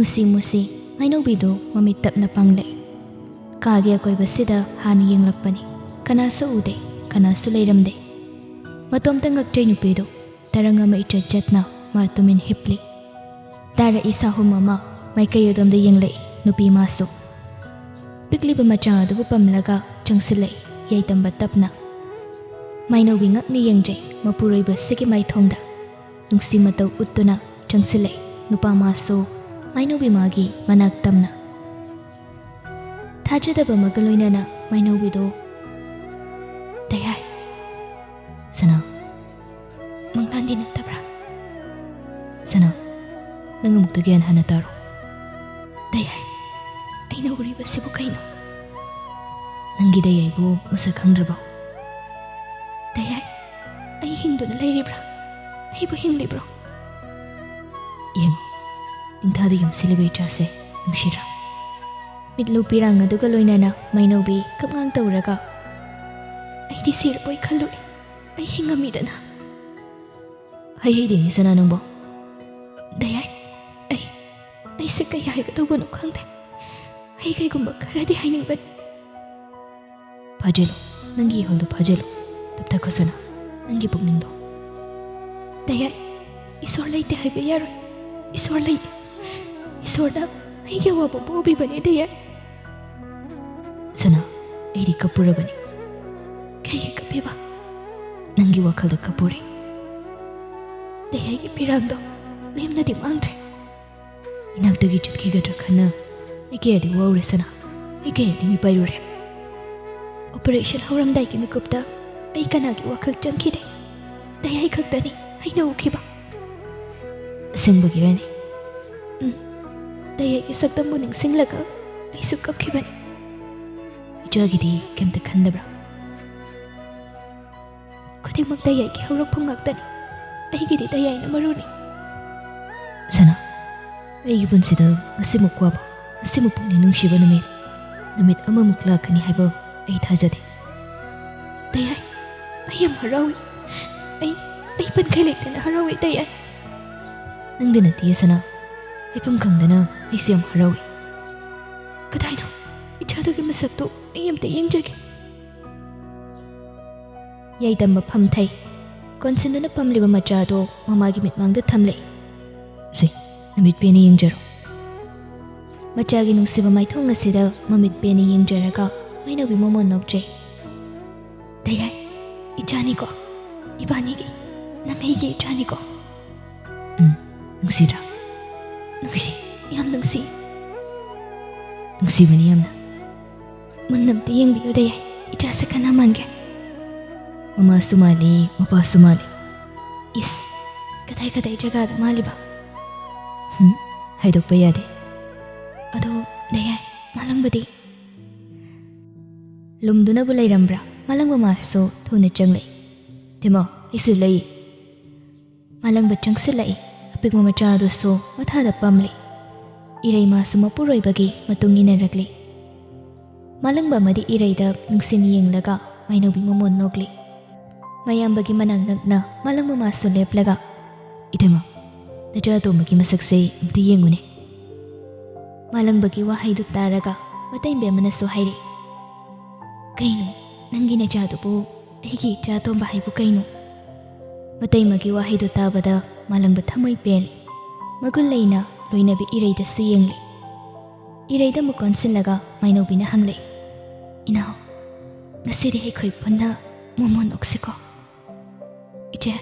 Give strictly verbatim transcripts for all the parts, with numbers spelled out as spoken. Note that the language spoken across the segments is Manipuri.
ꯃꯨꯁꯤ ꯃꯨꯁꯤ ꯃꯥꯏꯅꯧꯕꯤꯗꯨ ꯃꯃꯤꯠ ꯇꯞꯅ ꯄꯥꯡꯂꯦ꯫ ꯀꯥꯒꯤ ꯑꯀꯣꯏꯕꯁꯤꯗ ꯍꯥꯟꯅ ꯌꯦꯡꯂꯛꯄꯅꯤ꯫ ꯀꯅꯥꯁꯨ ꯎꯗꯦ, ꯀꯅꯥꯁꯨ ꯂꯩꯔꯝꯗꯦ꯫ ꯃꯇꯣꯝꯇ ꯉꯛꯆꯩ ꯅꯨꯄꯤꯗꯨ ꯇꯔꯪ ꯑꯃ ꯏꯆꯠ ꯆꯠꯅ ꯃꯥ ꯇꯨꯃꯤꯟ ꯍꯤꯞꯂꯤ꯫ ꯗꯥꯏꯔ ꯏꯁꯥꯍꯨꯝ ꯑꯃ ꯃꯥꯏꯀꯩ ꯑꯗꯣꯝꯗ ꯌꯦꯡꯂꯛꯏ ꯅꯨꯄꯤ ꯃꯥꯁꯨ꯫ ꯄꯤꯛꯂꯤꯕ ꯃꯆꯥ ꯑꯗꯨꯕꯨ ꯄꯝꯂꯒ ꯆꯪꯁꯤꯜꯂꯛꯏ ꯌꯥꯏꯇꯝꯕ ꯇꯞꯅ꯫ ꯃꯥꯏꯅꯧꯕꯤ ꯉꯛꯅ ꯌꯦꯡꯖꯩ ꯃꯄꯨꯔꯣꯏꯕꯁꯤꯒꯤ ꯃꯥꯏꯊꯣꯡꯗ꯫ ꯅꯨꯡꯁꯤ ꯃꯇꯧ ꯎꯠꯇꯨꯅ ꯆꯪꯁꯤꯜꯂꯛꯏ ꯅꯨꯄꯥ ꯃꯥꯁꯨ ꯃꯥꯏꯅꯧꯕꯤ ꯃꯥꯒꯤ ꯃꯅꯥꯛ ꯇꯝꯅ꯫ ꯊꯥꯖꯗꯕ ꯑꯃꯒ ꯂꯣꯏꯅꯅ ꯃꯥꯏꯅꯧꯕꯤꯗꯨ "ꯗꯌꯥꯏ, ꯁꯅꯥ, ꯃꯪꯂꯥꯟꯗꯤ ꯅꯠꯇꯕ꯭ꯔꯥ? ꯁꯅꯥ, ꯅꯪ ꯑꯃꯨꯛꯇ ꯒ꯭ꯌꯥꯟ ꯍꯥꯟꯅ ꯇꯥꯔꯣ꯫ ꯗꯌꯥꯏ, ꯑꯩꯅ ꯎꯔꯤꯕꯁꯤꯕꯨ ꯀꯩꯅꯣ? ꯅꯪꯒꯤ ꯗꯌꯥꯏꯕꯨ ꯃꯁꯛ ꯈꯪꯗ꯭ꯔꯕꯣ? ꯗꯌꯥꯏ, ꯑꯩ ꯍꯤꯡꯗꯨꯅ ꯂꯩꯔꯤꯕ꯭ꯔꯥ? ꯑꯩꯕꯨ ꯍꯤꯡꯂꯤꯕ꯭ꯔꯣ?" ꯌꯦꯡꯉꯨ, ꯅꯤꯡꯊꯥꯗ ꯌꯣꯝꯁꯤꯜꯂꯤꯕ ꯏꯆꯥꯁꯦ ꯅꯨꯡꯁꯤꯔꯥ? ꯃꯤꯠꯂꯨ ꯄꯤꯔꯥꯡ ꯑꯗꯨꯒ ꯂꯣꯏꯅꯅ ꯃꯥꯏꯅꯧꯕꯤ ꯀꯞꯉꯥꯡ ꯇꯧꯔꯒ, "ꯑꯩꯗꯤ ꯁꯤꯔꯕꯣꯏ ꯈꯜꯂꯨꯔꯦ, ꯑꯩ ꯍꯤꯡꯉꯝꯃꯤꯗꯅ꯫ ꯍꯩ ꯍꯩꯗꯦꯅꯦ ꯁꯅꯥ ꯅꯪꯕꯣ꯫ ꯗꯌꯥꯏ, ꯑꯩ, ꯑꯩꯁꯦ ꯀꯩ ꯍꯥꯏꯒꯗꯧꯕꯅꯣ ꯈꯪꯗꯦ꯫ ꯑꯩ ꯀꯩꯒꯨꯝꯕ ꯈꯔꯗꯤ ꯍꯥꯏꯅꯤꯡꯕꯅꯤ꯫" ꯐꯥꯖꯤꯜꯂꯨ, ꯅꯪꯒꯤ ꯏꯍꯨꯜꯗꯨ ꯐꯥꯖꯤꯜꯂꯨ꯫ ꯇꯞꯊꯈꯣ ꯁꯅꯥ, ꯅꯪꯒꯤ ꯄꯨꯛꯅꯤꯡꯗꯣ꯫ ꯗꯌꯥꯏ, ꯏꯁꯣꯔ ꯂꯩꯇꯦ ꯍꯥꯏꯕ ꯌꯥꯔꯣꯏ꯫ ꯏꯁꯣꯔ ꯂꯩ꯫ ꯏꯁꯣꯔꯅ ꯑꯩꯒꯤ ꯑꯋꯥꯕ ꯄꯣꯛꯄꯤꯕꯅꯦ ꯗꯌꯥꯏ꯫ ꯁꯅꯥ, ꯑꯩꯗꯤ ꯀꯞꯄꯨꯔꯕꯅꯤ꯫ ꯀꯩꯒꯤ ꯀꯞꯄꯤꯕ? ꯅꯪꯒꯤ ꯋꯥꯈꯜꯗ ꯀꯞꯄꯨꯔꯦ꯫ ꯗꯌꯥꯏꯒꯤ ꯄꯤꯔꯥꯡꯗꯣ ꯂꯦꯝꯅꯗꯤ ꯃꯥꯡꯗ꯭ꯔꯦ꯫ ꯏꯅꯥꯛꯇꯒꯤ ꯆꯠꯈꯤꯒꯗ꯭ꯔꯥ ꯈꯟꯅ ꯑꯩ ꯀꯌꯥꯗꯤ ꯋꯥꯔꯨꯔꯦ ꯁꯅꯥ, ꯑꯩ ꯀꯌꯥꯗꯤ ꯃꯤꯄꯥꯏꯔꯨꯔꯦ꯫ ꯑꯣꯄꯔꯦꯁꯟ ꯍꯧꯔꯝꯗꯥꯏꯒꯤ ꯃꯤꯀꯨꯞꯇ ꯑꯩ ꯀꯅꯥꯒꯤ ꯋꯥꯈꯜ ꯆꯪꯈꯤꯗꯦ꯫ ꯗꯌꯥꯏ ꯈꯛꯇꯅꯤ ꯑꯩꯅ ꯎꯈꯤꯕ꯫ ꯑꯁꯦꯡꯕꯒꯤꯔꯅꯦ? ꯎꯝ, ꯗꯌꯥꯏꯒꯤ ꯁꯛꯇꯝꯕꯨ ꯅꯤꯡꯁꯤꯡꯂꯒ ꯑꯩꯁꯨ ꯀꯞꯈꯤꯕꯅꯤ꯫ ꯏꯆꯥꯒꯤꯗꯤ ꯀꯩꯝꯇ ꯈꯟꯗꯕ꯭ꯔꯥ? ꯈꯨꯗꯤꯡꯃꯛ ꯗꯌꯥꯏꯒꯤ ꯍꯧꯔꯛꯐꯝ ꯉꯥꯛꯇꯅꯤ꯫ ꯑꯩꯒꯤꯗꯤ ꯗꯌꯥꯏꯅ ꯃꯔꯨꯅꯤ꯫ ꯁꯅꯥ, ꯑꯩꯒꯤ ꯄꯨꯟꯁꯤꯗ ꯑꯁꯤꯃꯨꯛ ꯋꯥꯕ, ꯑꯁꯤꯃꯨꯛ ꯄꯨꯛꯅꯤꯡ ꯅꯨꯡꯁꯤꯕ ꯅꯨꯃꯤꯠ, ꯅꯨꯃꯤꯠ ꯑꯃꯃꯨꯛ ꯂꯥꯛꯀꯅꯤ ꯍꯥꯏꯕ ꯑꯩ ꯊꯥꯖꯗꯦ꯫ ꯗꯌꯥꯏ, ꯑꯩ ꯌꯥꯝ ꯍꯔꯥꯎꯏ꯫ ꯑꯩ, ꯑꯩ ꯄꯟꯈꯩ ꯂꯩꯇꯅ ꯍꯔꯥꯎꯏ ꯗꯌꯥꯏ꯫ ꯅꯪꯗ ꯅꯠꯇꯦ ꯁꯅꯥ, ꯍꯥꯏꯐꯝ ꯈꯪꯗꯅ ꯑꯩꯁꯨ ꯌꯥꯝ ꯍꯔꯥꯎꯏ꯫ "ꯀꯗꯥꯏꯅꯣ? ꯏꯆꯥꯗꯨꯒꯤ ꯃꯁꯛꯇꯨ ꯑꯩ ꯑꯝꯇ ꯌꯦꯡꯖꯒꯦ꯫" ꯌꯥꯏꯗꯝꯕ ꯐꯝꯊꯩ꯫ ꯀꯣꯟꯁꯤꯟꯗꯨꯅ ꯐꯝꯂꯤꯕ ꯃꯆꯥꯗꯨ ꯃꯃꯥꯒꯤ ꯃꯤꯠꯃꯥꯡꯗ ꯊꯝꯂꯦ꯫ "ꯁꯦ, ꯅꯃꯤꯠ ꯄꯦꯟꯅ ꯌꯦꯡꯖꯔꯣ꯫" ꯃꯆꯥꯒꯤ ꯅꯨꯡꯁꯤꯕ ꯃꯥꯏꯊꯣꯡ ꯑꯁꯤꯗ ꯃꯃꯤꯠ ꯄꯦꯟꯅ ꯌꯦꯡꯖꯔꯒ ꯃꯩꯅꯧꯕꯤ ꯃꯃꯣꯟ ꯅꯣꯛꯆꯩ꯫ "ꯗꯌꯥꯏ, ꯏꯆꯥꯅꯤꯀꯣ? ꯏꯕꯥꯅꯤꯒꯤ, ꯅꯪ ꯑꯩꯒꯤ ꯏꯆꯥꯅꯤꯀꯣ?" "ꯎꯝ, ꯅꯨꯡꯁꯤꯗ꯭ꯔꯥ?" "ꯅꯨꯡꯁꯤ, ꯌꯥꯝ ꯅꯨꯡꯁꯤ꯫" "ꯅꯨꯡꯁꯤꯕꯅꯤ ꯌꯥꯝꯅ꯫" "ꯃꯨꯟꯅ ꯑꯝꯇ ꯌꯦꯡꯕꯤꯌꯨ ꯗꯌꯥꯏ, ꯏꯆꯥꯁꯦ ꯀꯅꯥ ꯃꯥꯟꯒꯦ?" "ꯃꯃꯥꯁꯨ ꯃꯥꯜꯂꯤ, ꯃꯄꯥꯁꯨ ꯃꯥꯜꯂꯤ꯫" "ꯏꯁ, ꯀꯗꯥꯏ ꯀꯗꯥꯏ ꯖꯒꯥꯗ ꯃꯥꯜꯂꯤꯕ?" "ꯍꯨꯝ, ꯍꯥꯏꯗꯣꯛꯄ ꯌꯥꯗꯦ꯫" "ꯑꯗꯣ ꯗꯌꯥꯏ, ꯃꯥꯂꯪꯕꯗꯤ?" ꯂꯨꯝꯗꯨꯅꯕꯨ ꯂꯩꯔꯝꯕ꯭ꯔꯥ? ꯃꯥꯂꯪꯕ ꯃꯥꯁꯨ ꯊꯨꯅ ꯆꯪꯂꯛꯏ꯫ "ꯏꯇꯩꯃ, ꯑꯩꯁꯨ ꯂꯩ꯫" ꯃꯥꯂꯪꯕ ꯆꯪꯁꯤꯜꯂꯛꯏ꯫ ꯑꯄꯤꯛꯄ ꯃꯆꯥ ꯑꯗꯨꯁꯨ ꯃꯊꯥꯗ ꯄꯝꯂꯤ꯫ ꯏꯔꯩ ꯃꯥꯁꯨ ꯃꯄꯨꯔꯣꯏꯕꯒꯤ ꯃꯇꯨꯡ ꯏꯟꯅꯔꯛꯂꯤ꯫ ꯃꯥꯂꯪꯕ ꯑꯃꯗꯤ ꯏꯔꯩꯗ ꯅꯨꯡꯁꯤꯅ ꯌꯦꯡꯂꯒ ꯃꯥꯏꯅꯧꯕꯤ ꯃꯃꯣꯟ ꯅꯣꯛꯂꯤ꯫ ꯃꯌꯥꯝꯕꯒꯤ ꯃꯅꯥꯛ ꯅꯛꯅ ꯃꯥꯂꯪꯕ ꯃꯥꯁꯨ ꯂꯦꯞꯂꯒ, "ꯏꯇꯩꯃ, ꯅꯆꯥ ꯑꯇꯣꯝꯕꯒꯤ ꯃꯁꯛꯁꯦ ꯑꯝꯇ ꯌꯦꯡꯉꯨꯅꯦ꯫" ꯃꯥꯂꯪꯕꯒꯤ ꯋꯥꯍꯩꯗꯨ ꯇꯥꯔꯒ ꯃꯇꯩꯕꯤ ꯑꯃꯅꯁꯨ ꯍꯥꯏꯔꯛꯏ, "ꯀꯩꯅꯣ, ꯅꯪꯒꯤ ꯅꯆꯥꯗꯨꯕꯨ ꯑꯩꯒꯤ ꯏꯆꯥ ꯑꯇꯣꯝꯕ ꯍꯥꯏꯕꯨ ꯀꯩꯅꯣ?" ꯃꯇꯩꯃꯒꯤ ꯋꯥꯍꯩꯗꯨ ꯇꯥꯕꯗ ꯃꯥꯂꯪꯕ ꯊꯃꯣꯏ ꯄꯦꯜꯂꯤ꯫ ꯃꯒꯨꯟ ꯂꯩꯅ ꯂꯣꯏꯅꯕꯤ ꯏꯔꯩꯗꯁꯨ ꯌꯦꯡꯂꯤ꯫ ꯏꯔꯩꯗ ꯑꯃꯨꯛ ꯀꯣꯟꯁꯤꯜꯂꯒ ꯃꯥꯏꯅꯧꯕꯤꯅ ꯍꯪꯂꯛꯏ, "ꯏꯅꯥꯎ, ꯉꯁꯤꯗꯤ ꯑꯩꯈꯣꯏ ꯄꯨꯟꯅ ꯃꯣꯃꯣꯟ ꯑꯣꯛꯁꯤꯀꯣ?" "ꯏꯆꯦ꯫"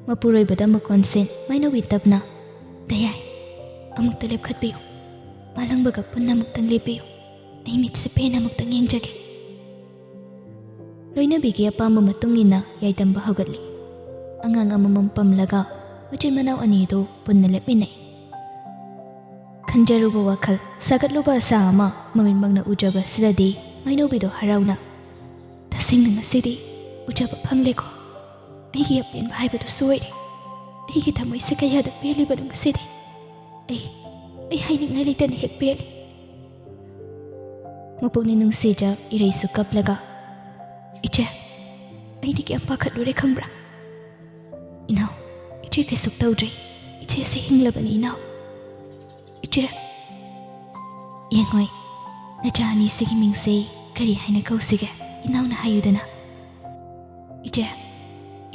ꯃꯄꯨꯔꯣꯏꯕꯗ ꯑꯃꯨꯛ ꯀꯣꯟꯁꯤꯟ ꯃꯥꯏꯅꯧꯕꯤ ꯇꯞꯅ, "ꯗꯌꯥꯏ, ꯑꯃꯨꯛꯇ ꯂꯦꯞꯈꯠꯄꯤꯌꯨ꯫ ꯃꯥꯂꯪꯕꯒ ꯄꯨꯟꯅ ꯑꯃꯨꯛꯇꯪ ꯂꯦꯞꯄꯤꯌꯨ꯫ ꯑꯩ ꯃꯤꯠꯁꯦ ꯄꯦꯟꯅ ꯑꯃꯨꯛꯇꯪ ꯌꯦꯡꯖꯒꯦ꯫" ꯂꯣꯏꯅꯕꯤꯒꯤ ꯑꯄꯥꯝꯕ ꯃꯇꯨꯡ ꯏꯟꯅ ꯌꯥꯏꯗꯝꯕ ꯍꯧꯒꯠꯂꯤ꯫ ꯑꯉꯥꯡ ꯑꯃꯃꯝ ꯄꯝꯂꯒ ꯃꯆꯤꯟ ꯃꯅꯥꯎ ꯑꯅꯤꯗꯨ ꯄꯨꯟꯅ ꯂꯦꯞꯃꯤꯟꯅꯩ꯫ ꯈꯟꯖꯔꯨꯕ ꯋꯥꯈꯜ, ꯁꯥꯒꯠꯂꯨꯕ ꯑꯁꯥ ꯑꯃ ꯃꯃꯤꯠꯃꯛꯅ ꯎꯖꯕ ꯑꯁꯤꯗꯗꯤ ꯃꯥꯏꯅꯧꯕꯤꯗꯣ ꯍꯔꯥꯎꯅ, "ꯇꯁꯦꯡꯅ ꯉꯁꯤꯗꯤ ꯎꯖꯕ ꯐꯪꯂꯦꯀꯣ꯫ ꯑꯩꯒꯤ ꯑꯄꯦꯟꯕ ꯍꯥꯏꯕꯗꯨꯁꯨ ꯑꯣꯏꯔꯦ꯫ ꯑꯩꯒꯤ ꯊꯃꯣꯏꯁꯦ ꯀꯌꯥꯗ ꯄꯦꯜꯂꯤꯕꯅꯣ ꯉꯁꯤꯗꯤ꯫ ꯑꯩ, ꯑꯩ ꯍꯥꯏꯅꯤꯡꯉꯥꯏ ꯂꯩꯇꯅ ꯍꯦꯛ ꯄꯦꯜꯂꯤ꯫" ꯃꯄꯨꯛꯅꯤꯡ ꯅꯨꯡꯁꯤꯗ ꯏꯔꯩꯁꯨ ꯀꯞꯂꯒ, "ꯏꯆꯦ, ꯑꯩꯗꯤ ꯀꯌꯥꯝ ꯄꯥꯈꯠꯂꯨꯔꯦ ꯈꯪꯕ꯭ꯔꯥ?" "ꯏꯅꯥꯎ, ꯏꯆꯦ ꯀꯩꯁꯨ ꯇꯧꯗ꯭ꯔꯦ꯫ ꯏꯆꯦꯁꯦ ꯍꯤꯡꯂꯕꯅꯤ ꯏꯅꯥꯎ꯫ ꯏꯆꯦ, ꯌꯦꯡꯉꯣꯏ, ꯅꯆꯥ ꯑꯅꯤꯁꯤꯒꯤ ꯃꯤꯡꯁꯦ ꯀꯔꯤ ꯍꯥꯏꯅ ꯀꯧꯁꯤꯒꯦ? ꯏꯅꯥꯎꯅ ꯍꯥꯏꯌꯨꯗꯅ꯫ ꯏꯆꯦ,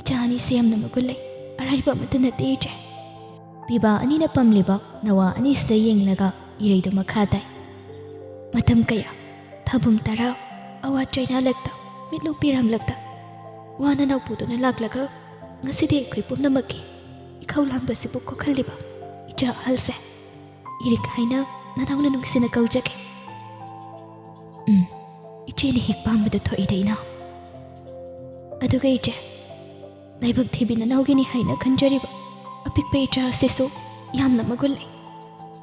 ꯏꯆꯥ ꯑꯅꯤꯁꯤ ꯌꯥꯝꯅ ꯃꯒꯨꯟ ꯂꯩ, ꯑꯔꯥꯏꯕ ꯑꯃꯠꯇ ꯅꯠꯇꯦ ꯏꯆꯦ꯫ ꯄꯤꯕꯥ ꯑꯅꯤꯅ ꯄꯝꯂꯤꯕ ꯅꯋꯥ ꯑꯅꯤꯁꯤꯗ ꯌꯦꯡꯂꯒ ꯏꯔꯩꯗꯨ ꯃꯈꯥ ꯇꯥꯏ꯫ ꯃꯇꯝ ꯀꯌꯥ, ꯊꯥꯕꯨꯝ ꯇꯔꯥ, ꯑꯋꯥ ꯆꯩꯅꯥꯂꯛꯇ, ꯃꯤꯠꯂꯨ ꯄꯤꯔꯥꯡꯂꯛꯇ ꯋꯥꯅ ꯅꯧꯄꯨꯗꯨꯅ ꯂꯥꯛꯂꯒ ꯉꯁꯤꯗꯤ ꯑꯩꯈꯣꯏ ꯄꯨꯝꯅꯃꯛꯀꯤ ꯏꯈꯧ ꯂꯥꯡꯕꯁꯤꯕꯨ ꯀꯣꯛꯍꯜꯂꯤꯕ ꯏꯆꯥ ꯑꯍꯜꯁꯦ꯫ ꯏꯔꯤꯛ ꯍꯥꯏꯅ ꯅꯅꯥꯎꯅ ꯅꯨꯡꯁꯤꯅ ꯀꯧꯖꯒꯦ꯫ ꯎꯝ, ꯏꯆꯦꯅ ꯍꯦꯛ ꯄꯥꯝꯕꯗ ꯊꯣꯛꯏꯗ ꯏꯅꯥꯎ꯫ ꯑꯗꯨꯒ ꯏꯆꯦ, ꯂꯥꯏꯕꯛ ꯊꯤꯕꯤ ꯅꯅꯥꯎꯒꯤꯅꯤ ꯍꯥꯏꯅ ꯈꯟꯖꯔꯤꯕ ꯑꯄꯤꯛꯄ ꯏꯆꯥ ꯑꯁꯤꯁꯨ ꯌꯥꯝꯅ ꯃꯒꯨꯟ ꯂꯩ꯫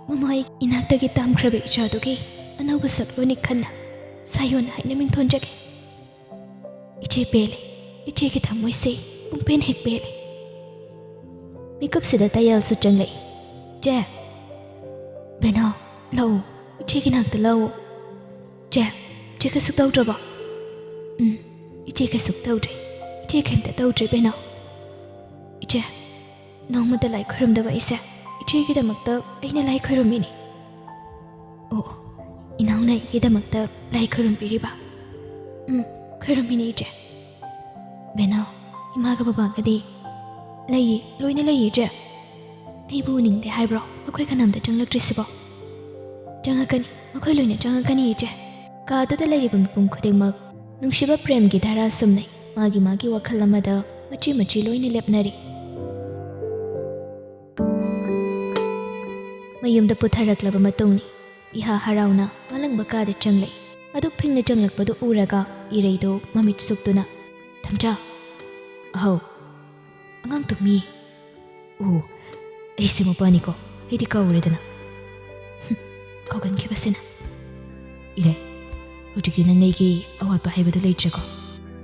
ꯃꯃꯥ ꯑꯩ ꯏꯅꯥꯛꯇꯒꯤ ꯇꯝꯈ꯭ꯔꯕ ꯏꯆꯥꯗꯨꯒꯤ ꯑꯅꯧꯕ ꯁꯛꯂꯣꯟꯅꯤ ꯈꯟꯅ ꯁꯥꯌꯣꯟ ꯍꯥꯏꯅ ꯃꯤꯡꯊꯣꯟꯖꯒꯦ꯫ ꯏꯆꯦ ꯄꯦꯜꯂꯦ, ꯏꯆꯦꯒꯤ ꯊꯃꯣꯏꯁꯦ ꯄꯨꯡꯄꯦꯟ ꯍꯦꯛ ꯄꯦꯜꯂꯦ꯫ ꯃꯤꯀꯨꯞꯁꯤꯗ ꯇꯌꯥꯜꯁꯨ ꯆꯪꯂꯛꯏ꯫ "ꯆꯦ, ꯕꯦꯅꯥꯎ, ꯂꯥꯛꯎ, ꯏꯆꯦꯒꯤ ꯅꯥꯛꯇ ꯂꯥꯛꯎ꯫ ꯆꯦ, ꯆꯦ ꯀꯩꯁꯨ ꯇꯧꯗ꯭ꯔꯕꯣ?" "ꯎꯝ, ꯏꯆꯦ ꯀꯩꯁꯨ ꯇꯧꯗ꯭ꯔꯦ, ꯏꯆꯦ ꯀꯩꯝꯇ ꯇꯧꯗ꯭ꯔꯦ ꯕꯦꯅꯥꯎ꯫ ꯏꯆꯦ, ꯅꯣꯡꯃꯇ ꯂꯥꯏ ꯈꯣꯏꯔꯝꯗꯕ ꯑꯩꯁꯦ ꯏꯆꯦꯒꯤꯗꯃꯛꯇ ꯑꯩꯅ ꯂꯥꯏ ꯈꯣꯏꯔꯝꯃꯤꯅꯤ꯫" "ꯑꯣ, ꯏꯅꯥꯎꯅ ꯑꯩꯒꯤꯗꯃꯛꯇ ꯂꯥꯏ ꯈꯣꯏꯔꯝꯕꯤꯔꯤꯕ?" "ꯎꯝ, ꯈꯣꯏꯔꯝꯃꯤꯅꯤ ꯏꯆꯦ꯫" "ꯕꯦꯅꯥꯎ, ꯏꯃꯥꯒ ꯕꯕꯥꯒꯗꯤ?" "ꯂꯩꯌꯦ, ꯂꯣꯏꯅ ꯂꯩꯌꯦ ꯏꯆꯦ꯫" "ꯑꯩꯕꯨ ꯎꯅꯤꯡꯗꯦ ꯍꯥꯏꯕ꯭ꯔꯣ ꯃꯈꯣꯏ ꯀꯅꯥꯝꯇ ꯆꯪꯂꯛꯇ꯭ꯔꯤꯁꯤꯕꯣ?" "ꯆꯪꯉꯛꯀꯅꯤ, ꯃꯈꯣꯏ ꯂꯣꯏꯅ ꯆꯪꯉꯛꯀꯅꯤ ꯏꯆꯦ꯫" ꯀꯥꯗꯨꯗ ꯂꯩꯔꯤꯕ ꯃꯤꯄꯨꯝ ꯈꯨꯗꯤꯡꯃꯛ ꯅꯨꯡꯁꯤꯕ ꯄ꯭ꯔꯦꯝꯒꯤ ꯙꯥꯔꯥ ꯁꯨꯝꯅꯩ꯫ ꯃꯥꯒꯤ ꯃꯥꯒꯤ ꯋꯥꯈꯜ ꯑꯃꯗ ꯃꯆꯤ ꯃꯆꯤ ꯂꯣꯏꯅ ꯂꯦꯞꯅꯔꯤ꯫ ꯃꯌꯨꯝꯗ ꯄꯨꯊꯔꯛꯂꯕ ꯃꯇꯨꯡꯅꯤ꯫ ꯏꯍꯥ ꯍꯔꯥꯎꯅ ꯃꯂꯪꯕ ꯀꯥꯗ ꯆꯪꯂꯛꯏ꯫ ꯑꯗꯨꯛ ꯐꯤꯡꯅ ꯆꯪꯂꯛꯄꯗꯨ ꯎꯔꯒ ꯏꯔꯩꯗꯨ ꯃꯃꯤꯠ ꯁꯨꯛꯇꯨꯅ, "ꯊꯝꯆꯥ!" "ꯑꯍꯧ, ꯑꯉꯥꯡ ꯇꯨꯝꯃꯤ꯫" "ꯑꯣ, ꯑꯩꯁꯦ ꯃꯄꯥꯅꯤꯀꯣ, ꯑꯩꯗꯤ ꯀꯥꯎꯔꯦꯗꯅ꯫" "ꯍꯨꯝ, ꯀꯥꯎꯒꯟꯈꯤꯕꯁꯤꯅ꯫" "ꯏꯔꯩ, ꯍꯧꯖꯤꯛꯇꯤ ꯅꯪ ꯑꯩꯒꯤ ꯑꯋꯥꯠꯄ ꯍꯥꯏꯕꯗꯨ ꯂꯩꯇ꯭ꯔꯦꯀꯣ?"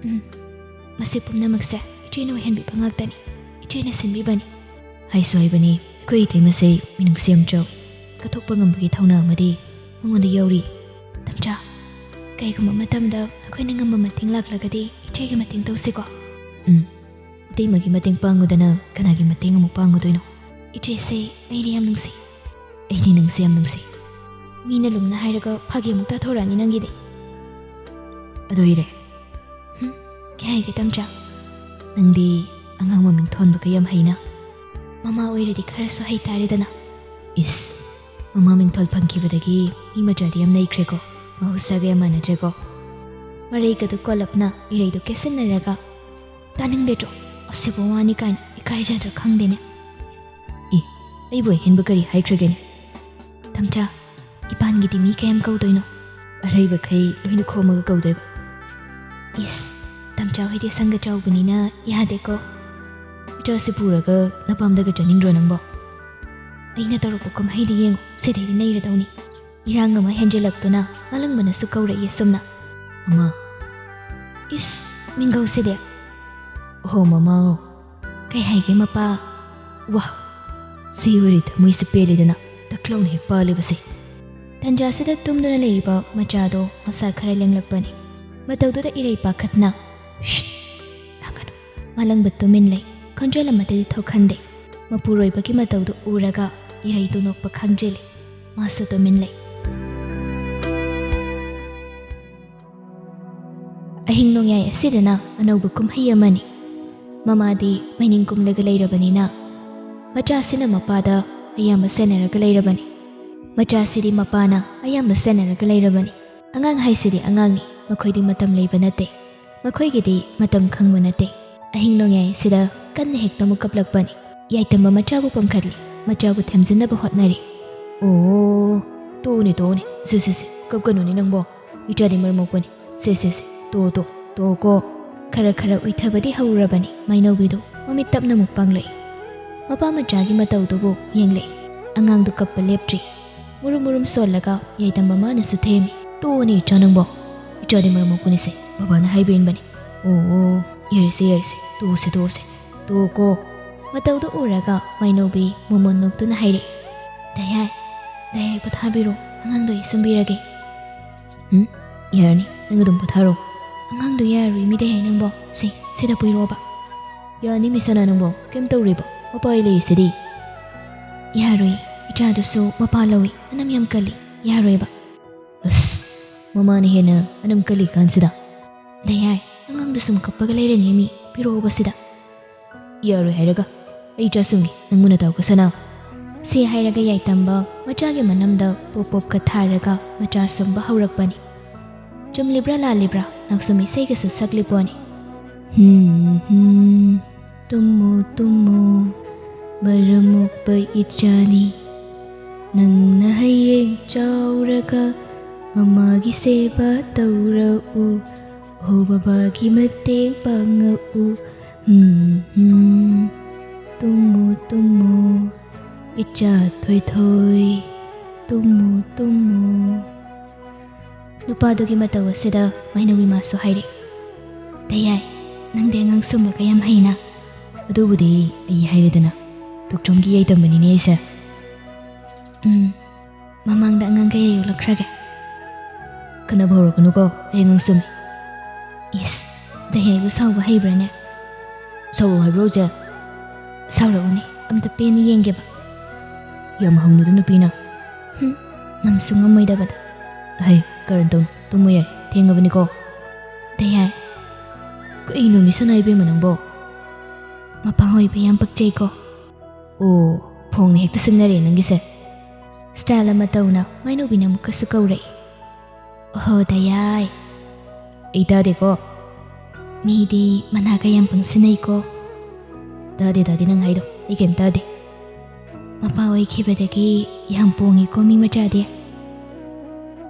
"ꯎꯝ, ꯃꯁꯤ ꯄꯨꯝꯅꯃꯛꯁꯦ ꯏꯆꯦꯅ ꯑꯣꯏꯍꯟꯕꯤꯕ ꯉꯥꯛꯇꯅꯤ, ꯏꯆꯦꯅ ꯁꯤꯟꯕꯤꯕꯅꯤ꯫" ꯍꯥꯏꯁꯨ ꯍꯥꯏꯕꯅꯤ, ꯑꯩꯈꯣꯏ ꯏꯇꯩꯃꯁꯦ ꯃꯤꯅꯨꯡꯁꯤ ꯌꯥꯝ ꯆꯥꯎꯏ꯫ ꯀꯠꯊꯣꯛꯄ ꯉꯝꯕꯒꯤ ꯊꯧꯅꯥ ꯑꯃꯗꯤ ꯃꯉꯣꯟꯗ ꯌꯥꯎꯔꯤ꯫ "ꯊꯝꯆꯥ, ꯀꯩꯒꯨꯝꯕ ꯃꯇꯝꯗ ꯑꯩꯈꯣꯏꯅ ꯉꯝꯕ ꯃꯇꯦꯡ ꯂꯥꯛꯂꯒꯗꯤ ꯏꯆꯦꯒꯤ ꯃꯇꯦꯡ ꯇꯧꯁꯤꯀꯣ?" "ꯎꯝ, ꯏꯇꯩꯃꯒꯤ ꯃꯇꯦꯡ ꯄꯥꯡꯉꯨꯗꯅ ꯀꯅꯥꯒꯤ ꯃꯇꯦꯡ ꯑꯃꯨꯛ ꯄꯥꯡꯉꯨꯗꯣꯏꯅꯣ?" "ꯏꯆꯦꯁꯦ ꯑꯩꯅ ꯌꯥꯝ ꯅꯨꯡꯁꯤ꯫" ꯑꯩꯗꯤ ꯅꯪꯁꯦ ꯌꯥꯝ ꯅꯨꯡꯁꯤ꯫ ꯃꯤꯅ ꯂꯨꯝꯅ ꯍꯥꯏꯔꯒ ꯐꯥꯒꯤ ꯑꯃꯨꯛ ꯇꯥꯊꯣꯔꯛꯑꯅꯤ ꯅꯪꯒꯤꯗꯤ꯫ ꯑꯗꯣ ꯏꯔꯦ꯫ ꯍꯨꯝ? ꯀꯩ ꯍꯥꯏꯒꯦ ꯇꯝꯆꯥ? ꯅꯪꯗꯤ ꯑꯉꯥꯡ ꯃꯃꯤꯡ ꯊꯣꯟꯕꯒ ꯌꯥꯝ ꯍꯩꯅ꯫ ꯃꯃꯥ ꯑꯣꯏꯔꯗꯤ ꯈꯔꯁꯨ ꯍꯩꯇꯥꯔꯦꯗꯅ꯫ ꯏꯁ, ꯃꯃꯥ ꯃꯤꯡꯊꯣꯜ ꯐꯪꯈꯤꯕꯗꯒꯤ ꯃꯤ ꯃꯆꯥꯗꯤ ꯌꯥꯝ ꯅꯩꯈ꯭ꯔꯦꯀꯣ, ꯃꯍꯧꯁꯥꯒ ꯌꯥꯝ ꯃꯥꯟꯅꯗ꯭ꯔꯦꯀꯣ꯫ ꯃꯔꯩꯒꯗꯨ ꯀꯣꯜꯂꯞꯅ ꯏꯔꯩꯗꯨ ꯀꯦꯁꯤꯟꯅꯔꯒ, "ꯇꯥꯅꯤꯡꯗꯦꯗ꯭ꯔꯣ? ꯑꯁꯤꯕꯨ ꯋꯥꯅꯤ ꯀꯥꯏꯅ ꯏꯀꯥꯏꯖꯗ꯭ꯔꯥ ꯈꯪꯗꯦꯅꯦ꯫" "ꯏ, ꯑꯩꯕꯨ ꯑꯍꯦꯟꯕ ꯀꯔꯤ ꯍꯥꯏꯈ꯭ꯔꯒꯦꯅꯦ?" "ꯇꯝꯆꯥ, ꯏꯄꯥꯟꯒꯤꯗꯤ ꯃꯤ ꯀꯌꯥꯝ ꯀꯧꯗꯣꯏꯅꯣ?" "ꯑꯔꯩꯕꯈꯩ ꯂꯣꯏꯅ ꯈꯣꯝꯃꯒ ꯀꯧꯗꯣꯏꯕ꯫" "ꯏꯁ, ꯇꯝꯆꯥ ꯍꯣꯏꯗꯤ ꯁꯪꯒ ꯆꯥꯎꯕꯅꯤꯅ ꯌꯥꯗꯦꯀꯣ꯫ ꯏꯆꯥꯁꯤ ꯄꯨꯔꯒ ꯅꯄꯥꯝꯗꯒ ꯆꯠꯅꯤꯡꯗ꯭ꯔꯣ ꯅꯪꯕꯣ?" "ꯑꯩꯅ ꯇꯧꯔꯛꯄ ꯀꯨꯝꯍꯩꯗꯤ ꯌꯦꯡꯉꯨ, ꯁꯤꯗꯩꯗꯤ ꯅꯩꯔꯗꯧꯅꯤ꯫" ꯏꯔꯥꯡ ꯑꯃ ꯍꯦꯟꯖꯤꯜꯂꯛꯇꯨꯅ ꯃꯥꯂꯪꯕꯅꯁꯨ ꯀꯧꯔꯛꯏ ꯑꯁꯨꯝꯅ꯫ "ꯃꯃꯥ꯫" ꯏꯁ, ꯃꯤꯡꯒꯧꯁꯤꯗꯤ꯫ "ꯑꯣꯍꯣ ꯃꯃꯥ꯫ ꯀꯩ ꯍꯥꯏꯒꯦ ꯃꯄꯥ?" "ꯋꯥ, ꯁꯤ ꯑꯣꯏꯔꯤ ꯊꯃꯣꯏꯁꯦ ꯄꯦꯜꯂꯤꯗꯅ ꯇꯛꯂꯥꯎꯅ ꯍꯦꯛ ꯄꯥꯜꯂꯤꯕꯁꯦ꯫" ꯇꯟꯖꯥꯁꯤꯗ ꯇꯨꯝꯗꯨꯅ ꯂꯩꯔꯤꯕ ꯃꯆꯥꯗꯣ ꯃꯁꯥ ꯈꯔ ꯂꯦꯡꯂꯛꯄꯅꯤ꯫ ꯃꯇꯧꯗꯨꯗ ꯏꯔꯩ ꯄꯥꯈꯠꯅ, "ꯁ꯭ꯁ, ꯂꯥꯡꯒꯅꯨ꯫" ꯃꯥꯂꯪꯕ ꯇꯨꯃꯤꯟ ꯂꯩ꯫ ꯈꯣꯟꯖꯦꯜ ꯑꯃꯠꯇꯗꯤ ꯊꯣꯛꯍꯟꯗꯦ꯫ ꯃꯄꯨꯔꯣꯏꯕꯒꯤ ꯃꯇꯧꯗꯨ ꯎꯔꯒ ꯏꯔꯩꯗꯨ ꯅꯣꯛꯄ ꯈꯪꯖꯤꯜꯂꯤ꯫ ꯃꯥꯁꯨ ꯇꯨꯃꯤꯟ ꯂꯩ꯫ ꯑꯍꯤꯡ ꯅꯣꯡꯌꯥꯏ ꯑꯁꯤꯗꯅ ꯑꯅꯧꯕ ꯀꯨꯝꯍꯩ ꯑꯃꯅꯤ꯫ ꯃꯃꯥꯗꯤ ꯃꯩꯅꯤꯡ ꯀꯨꯝꯂꯒ ꯂꯩꯔꯕꯅꯤꯅ, ꯃꯆꯥꯁꯤꯅ ꯃꯄꯥꯗ ꯑꯌꯥꯝꯕ ꯁꯦꯟꯅꯔꯒ ꯂꯩꯔꯕꯅꯤ꯫ ꯃꯆꯥꯁꯤꯗꯤ ꯃꯄꯥꯅ ꯑꯌꯥꯝꯕ ꯁꯦꯟꯅꯔꯒ ꯂꯩꯔꯕꯅꯤ꯫ ꯑꯉꯥꯡ ꯍꯥꯏꯁꯤꯗꯤ ꯑꯉꯥꯡꯅꯤ, ꯃꯈꯣꯏꯗꯤ ꯃꯇꯝ ꯂꯩꯕ ꯅꯠꯇꯦ꯫ ꯃꯈꯣꯏꯒꯤꯗꯤ ꯃꯇꯝ ꯈꯪꯕ ꯅꯠꯇꯦ꯫ ꯑꯍꯤꯡ ꯅꯣꯡꯌꯥꯏ ꯑꯁꯤꯗ ꯀꯟꯅ ꯍꯦꯛꯇ ꯑꯃꯨꯛ ꯀꯞꯂꯛꯄꯅꯤ꯫ ꯌꯥꯏꯇꯝꯕ ꯃꯆꯥꯕꯨ ꯄꯝꯈꯠꯂꯤ, ꯃꯆꯥꯕꯨ ꯊꯦꯝꯖꯤꯟꯅꯕ ꯍꯣꯠꯅꯔꯤ꯫ "ꯑꯣ, ꯇꯣꯛꯎꯅꯦ, ꯇꯣꯛꯎꯅꯦ, ꯁꯦ, ꯁꯦ, ꯁꯦ, ꯀꯞꯀꯅꯨꯅꯦ ꯅꯪꯕꯣ꯫ ꯏꯆꯥꯗꯤ ꯃꯔꯝ ꯃꯣꯛꯄꯅꯤ꯫ ꯁꯦ, ꯁꯦ, ꯁꯦ, ꯇꯣꯛꯑꯣ, ꯇꯣꯛꯑꯣ, ꯇꯣꯛꯑꯣꯀꯣ꯫" ꯈꯔ ꯈꯔ ꯎꯏꯊꯕꯗꯤ ꯍꯧꯔꯕꯅꯤ ꯃꯥꯏꯅꯧꯕꯤꯗꯨ꯫ ꯃꯃꯤꯠ ꯇꯞꯅ ꯑꯃꯨꯛ ꯄꯥꯡꯂꯛꯏ꯫ ꯃꯄꯥ ꯃꯆꯥꯒꯤ ꯃꯇꯧꯗꯨꯕꯨ ꯌꯦꯡꯂꯛꯏ꯫ ꯑꯉꯥꯡꯗꯨ ꯀꯞꯄ ꯂꯦꯞꯇ꯭ꯔꯤ꯫ ꯃꯨꯔꯨꯝ ꯃꯨꯔꯨꯝ ꯁꯣꯜꯂꯒ ꯌꯥꯏꯇꯝꯕ ꯃꯥꯅꯁꯨ ꯊꯦꯝꯃꯤ꯫ "ꯇꯣꯛꯑꯣꯅꯦ ꯏꯆꯥ ꯅꯪꯕꯣ꯫ ꯏꯆꯥꯗꯤ ꯃꯔꯝ ꯃꯣꯛꯄꯅꯤꯁꯦ꯫ ꯕꯕꯥꯅ ꯍꯥꯏꯕ ꯏꯟꯕꯅꯤ꯫ ꯑꯣ, ꯑꯣ, ꯌꯥꯔꯦꯁꯦ, ꯌꯥꯔꯦꯁꯦ꯫ ꯇꯣꯛꯑꯣꯁꯦ, ꯇꯣꯛꯑꯣꯁꯦ꯫ ꯇꯣꯛꯑꯣꯀꯣ꯫" ꯃꯇꯧꯗꯨ ꯎꯔꯒ ꯃꯥꯏꯅꯧꯕꯤ ꯃꯣꯃꯣꯟ ꯅꯣꯛꯇꯨꯅ ꯍꯥꯏꯔꯛꯏ꯫ "ꯗꯥ ꯌꯥꯏ, ꯗꯥ ꯌꯥꯏ ꯄꯣꯊꯥꯕꯤꯔꯣ꯫ ꯑꯉꯥꯡꯗꯣ ꯑꯩ ꯁꯨꯝꯕꯤꯔꯒꯦ꯫" "ꯎꯝ, ꯌꯥꯔꯅꯤ꯫ ꯅꯪ ꯑꯗꯨꯝ ꯄꯣꯊꯥꯔꯣ꯫" "ꯑꯉꯥꯡꯗꯣ ꯌꯥꯔꯔꯣꯏ ꯃꯤ ꯗꯥ ꯌꯥꯏ ꯅꯪꯕꯣ꯫ ꯁꯦ, ꯁꯤꯗ ꯄꯨꯏꯔꯣꯕ꯫" "ꯌꯥꯅꯤ ꯃꯤꯁꯅꯥ ꯅꯪꯕꯣ꯫ ꯀꯩꯝ ꯇꯧꯔꯣꯏꯕ꯫ ꯃꯄꯥ ꯑꯩ ꯂꯩꯔꯤꯁꯤꯗꯤ꯫" "ꯌꯥꯔꯣꯏ꯫ ꯏꯆꯥꯗꯨꯁꯨ ꯃꯄꯥ ꯂꯧꯏ, ꯑꯅꯝ ꯌꯥꯝ ꯀꯜꯂꯤ, ꯌꯥꯔꯣꯏꯕ꯫ ꯑꯁ, ꯃꯃꯥꯅ ꯍꯦꯟꯅ ꯑꯅꯝ ꯀꯜꯂꯤ ꯀꯥꯟꯁꯤꯗ꯫ ꯗꯌꯥꯏ, ꯑꯉꯥꯡꯗꯨ ꯁꯨꯝ ꯀꯞꯄꯒ ꯂꯩꯔꯅꯤ ꯃꯤ, ꯄꯤꯔꯛꯑꯣꯕ ꯁꯤꯗ꯫ ꯌꯥꯔꯣꯏ ꯍꯥꯏꯔꯒ, ꯑꯩ ꯏꯆꯥ ꯁꯨꯝꯒꯦ, ꯅꯪꯕꯨ ꯅꯇꯥꯎꯒ ꯁꯥꯟꯅꯧ꯫ ꯁꯤ ꯍꯥꯏꯔꯒ ꯌꯥꯏꯇꯝꯕ ꯃꯆꯥꯒꯤ ꯃꯅꯝꯗ ꯄꯣꯞ ꯄꯣꯞꯀ ꯊꯥꯔꯒ ꯃꯆꯥ ꯁꯨꯝꯕ ꯍꯧꯔꯛꯄꯅꯤ꯫ ꯆꯨꯝꯂꯤꯕ꯭ꯔꯥ ꯂꯥꯜꯂꯤꯕ꯭ꯔꯥ, ꯅꯥꯎꯁꯨꯝ ꯏꯁꯩꯒꯁꯨ ꯁꯛꯂꯤ ꯄꯣꯠꯅꯤ꯫ ꯍꯝ ꯍꯝ, ꯇꯨꯝꯃꯨ ꯇꯨꯝꯃꯨ, ꯃꯔꯝ ꯃꯣꯛꯄ ꯏꯆꯥꯅꯤ꯫ ꯅꯪꯅ ꯍꯌꯦꯡ ꯆꯥꯎꯔꯒ ꯃꯃꯥꯒꯤ ꯁꯦꯕꯥ ꯇꯧꯔꯛꯎ, ꯍꯣ ꯕꯕꯥꯒꯤ ꯃꯇꯦꯡ ꯄꯥꯡꯉꯛꯎ꯫ ꯍꯝ ꯍꯝ, ꯇꯨꯝꯃꯨ ꯇꯨꯝꯃꯨ, ꯏꯆꯥ ꯊꯣꯏꯊꯣꯏ, ꯇꯨꯝꯃꯨ ꯇꯨꯝꯃꯨ꯫ ꯅꯨꯄꯥꯗꯨꯒꯤ ꯃꯇꯧ ꯑꯁꯤꯗ ꯃꯩꯅꯧ ꯏꯃꯥꯁꯨ ꯍꯥꯏꯔꯛꯏ, "ꯗꯌꯥꯏ, ꯅꯪꯗꯤ ꯑꯉꯥꯡ ꯁꯨꯝꯕꯒ ꯌꯥꯝ ꯍꯩꯅ?" "ꯑꯗꯨꯕꯨꯗꯤ ꯑꯩ ꯍꯥꯏꯔꯦꯗꯅ, ꯇꯣꯛꯇ꯭ꯔꯣꯝꯒꯤ ꯌꯥꯏꯇꯝꯕꯅꯤꯅꯦ ꯑꯩꯁꯦ꯫" "ꯎꯝ, ꯃꯃꯥꯡꯗ ꯑꯉꯥꯡ ꯀꯌꯥ ꯌꯣꯛꯂꯛꯈ꯭ꯔꯒꯦ?" "ꯈꯠꯅꯕ ꯍꯧꯔꯛꯀꯅꯨꯀꯣ, ꯑꯩ ꯑꯉꯥꯡ ꯁꯨꯝꯃꯤ꯫" "ꯏꯁ, ꯗꯌꯥꯏꯕꯨ ꯁꯥꯎꯕ ꯍꯩꯕ꯭ꯔꯥꯅꯦ?" "ꯁꯥꯎꯔꯛꯑꯣ ꯍꯥꯏꯕ꯭ꯔꯣ ꯍꯧꯖꯤꯛ?" "ꯁꯥꯎꯔꯛꯎꯅꯦ, ꯑꯝꯇ ꯄꯦꯟꯅ ꯌꯦꯡꯒꯦꯕ꯫" "ꯌꯥꯝ ꯍꯧꯅꯨꯗ ꯅꯨꯄꯤꯅ꯫" "ꯍꯨꯝ, ꯉꯝꯁꯨ ꯉꯝꯃꯣꯏꯗꯕꯗ꯫" "ꯑꯍꯩ, ꯀꯔꯟ ꯇꯧꯅꯨ, ꯇꯨꯝꯃꯨ ꯌꯥꯔꯦ, ꯊꯦꯡꯉꯕꯅꯤꯀꯣ꯫" "ꯗꯌꯥꯏ꯫" "ꯀꯩꯅꯣ ꯃꯤ ꯁꯅꯥ ꯏꯕꯦꯝꯃ ꯅꯪꯕꯣ?" "ꯃꯄꯥ ꯑꯣꯏꯕ ꯌꯥꯝ ꯄꯛꯆꯩꯀꯣ꯫" "ꯑꯣ, ꯐꯣꯡꯅ ꯍꯦꯛꯇ ꯁꯤꯡꯅꯔꯦ ꯅꯪꯒꯤꯁꯦ꯫" ꯁ꯭ꯇꯥꯏꯜ ꯑꯃ ꯇꯧꯅ ꯃꯥꯏꯅꯧꯕꯤꯅ ꯑꯃꯨꯛꯀꯁꯨ ꯀꯧꯔꯛꯏ꯫ "ꯑꯣꯍꯣ, ꯗꯌꯥꯏ꯫" "ꯑꯩ ꯇꯥꯗꯦꯀꯣ꯫" "ꯃꯤꯗꯤ ꯃꯅꯥꯒ ꯌꯥꯝ ꯄꯪꯁꯤꯟꯅꯩꯀꯣ꯫" "ꯇꯥꯗꯦ, ꯇꯥꯗꯦ, ꯅꯪ ꯍꯥꯏꯗꯣ ꯑꯩ ꯀꯩꯝ ꯇꯥꯗꯦ꯫" "ꯃꯄꯥ ꯑꯣꯏꯈꯤꯕꯗꯒꯤ ꯌꯥꯝ ꯄꯣꯡꯉꯤꯀꯣ ꯃꯤ ꯃꯆꯥꯗꯤ꯫"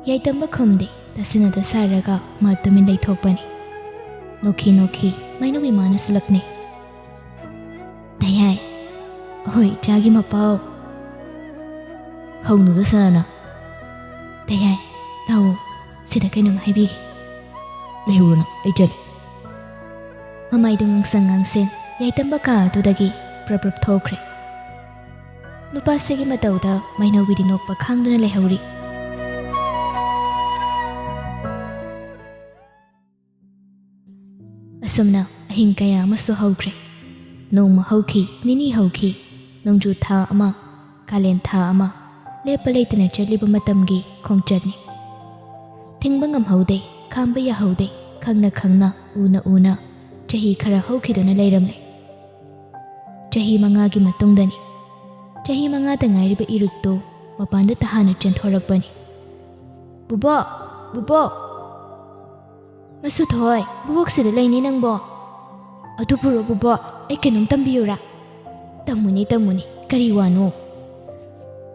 ꯌꯥꯏꯇꯝꯕ ꯈꯨꯝꯗꯦ, ꯇꯥꯁꯤꯟꯅꯗ ꯁꯥꯔꯒ ꯃꯥ ꯇꯨꯃꯤꯟ ꯂꯩꯊꯣꯛꯄꯅꯤ꯫ ꯅꯣꯛꯈꯤ ꯅꯣꯛꯈꯤ ꯃꯥꯏꯅꯧꯕꯤ ꯃꯥꯅꯁꯨ ꯂꯛꯅꯩ꯫ "ꯗꯌꯥꯏ, ꯍꯣꯏ, ꯏꯆꯥꯒꯤ ꯃꯄꯥꯎ꯫" "ꯍꯧꯅꯨꯗ ꯁꯅꯥꯅ꯫" "ꯗꯌꯥꯏ, ꯂꯥꯛꯑꯣ, ꯁꯤꯗ ꯀꯩꯅꯣꯝ ꯍꯥꯏꯕꯤꯒꯦ꯫" "ꯂꯩꯍꯧꯔꯣ ꯅꯪ, ꯑꯩ ꯆꯠꯂꯦ꯫" ꯃꯃꯥꯏꯗꯨ ꯉꯥꯡꯁꯪ ꯉꯥꯡꯁꯦꯟ ꯌꯥꯏꯇꯝꯕ ꯀꯥ ꯑꯗꯨꯗꯒꯤ ꯄ꯭ꯔꯞ ꯄ꯭ꯔꯞ ꯊꯣꯛꯈ꯭ꯔꯦ꯫ ꯅꯨꯄꯥꯁꯤꯒꯤ ꯃꯇꯧꯗ ꯃꯩꯅꯧꯕꯤꯗꯤ ꯅꯣꯛꯄ ꯈꯥꯡꯗꯨꯅ ꯂꯩꯍꯧꯔꯤ꯫ ꯑꯁꯨꯝꯅ ꯑꯍꯤꯡ ꯀꯌꯥ ꯑꯃꯁꯨ ꯍꯧꯈ꯭ꯔꯦ꯫ ꯅꯣꯡꯃ ꯍꯧꯈꯤ, ꯅꯤꯅꯤ ꯍꯧꯈꯤ, ꯅꯣꯡꯖꯨ ꯊꯥ ꯑꯃ, ꯀꯥꯂꯦꯟ ꯊꯥ ꯑꯃ ꯂꯦꯞꯄ ꯂꯩꯇꯅ ꯆꯠꯂꯤꯕ ꯃꯇꯝꯒꯤ ꯈꯣꯡꯆꯠꯅꯤ꯫ ꯊꯤꯡꯕ ꯉꯝꯍꯧꯗꯦ, ꯈꯥꯝꯕ ꯌꯥꯍꯧꯗꯦ, ꯈꯪꯅ ꯈꯪꯅ, ꯎꯅ ꯎꯅ ꯆꯍꯤ ꯈꯔ ꯍꯧꯈꯤꯗꯨꯅ ꯂꯩꯔꯝꯂꯦ꯫ ꯆꯍꯤ ꯃꯉꯥꯒꯤ ꯃꯇꯨꯡꯗꯅꯤ꯫ ꯆꯍꯤ ꯃꯉꯥꯗ ꯉꯥꯏꯔꯤꯕ ꯏꯔꯨꯛꯇꯨ ꯃꯄꯥꯟꯗ ꯇꯍꯥꯅ ꯆꯦꯟꯊꯣꯔꯛꯄꯅꯤ꯫ "ꯕꯨꯕꯣꯛ! ꯕꯨꯕꯣꯛ!" "ꯃꯁꯨꯊꯣꯏ, ꯕꯨꯕꯣꯛꯁꯤꯗ ꯂꯩꯅꯤ ꯅꯪꯕꯣ?" "ꯑꯗꯨꯕꯨꯔꯣ ꯕꯨꯕꯣꯛ, ꯑꯩ ꯀꯩꯅꯣꯝ ꯇꯝꯕꯤꯌꯨꯔꯥ?" "ꯇꯝꯃꯨꯅꯦ, ꯇꯝꯃꯨꯅꯦ, ꯀꯔꯤ ꯋꯥꯅꯣ?"